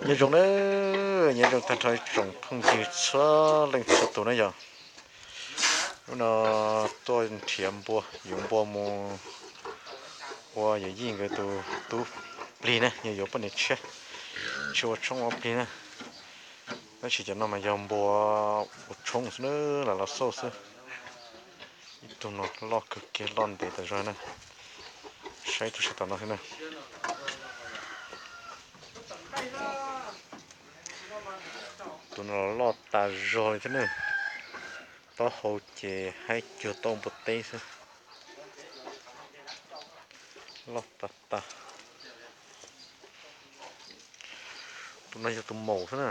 Nyob zoo na, nyob zoo tag nrho tsoom phooj ywg txhua leej txhua tus na yog. Hnub no tuaj nrhiav npua, yuav npua mus ua yawm yij nkawd tus tub plig na, yog yuav poj niam tshiab, tshiab ua tshoob ua plig na. Tab sis cov no mas yog npua ua tshoob xwb na, lam los xauj xwb. Ib tug no loj kawg kiag, loj ntev tas zog na. Saib tus saib tom no xwb na. Tus no los loj tas zog li thiab na. Taub hau ces haib cuag taub npua teb xwb. Loj tas tas. Tus no yog tus maum xwb na.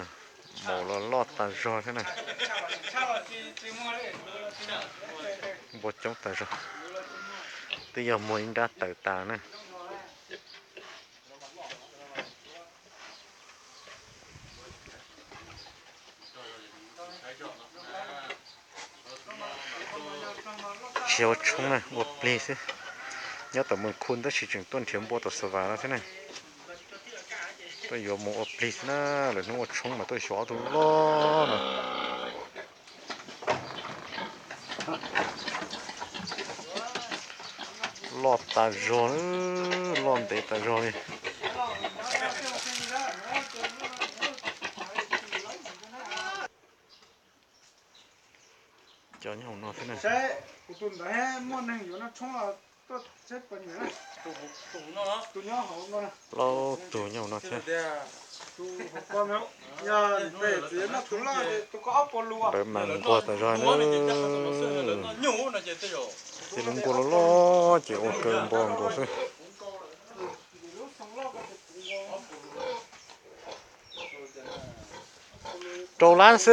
Maum los loj tas zog thiab na. Npua coob tas zog. Twb yog muag ib nrab tawm tas na. Tsis yog ua tshoob na, ua plig xwb. Nyob tom Moos Khu tab sis tseem tuaj nrhiav npua tom Xa Vas no thiab na. Tuaj yuav mus ua plig xwb na, lwm hnub ua tshoob mas tuaj xyuas ob tug loj no. Loj tas zog, loj ntev tas zog li. Cov nyob hauv no thiab na. Plaub tug nyob hauv no thiab. Lawv mas nquag tas zog na. Ces lub nkuaj loj loj ces ua kaw npua nkaus xwb. Rau lab xwb.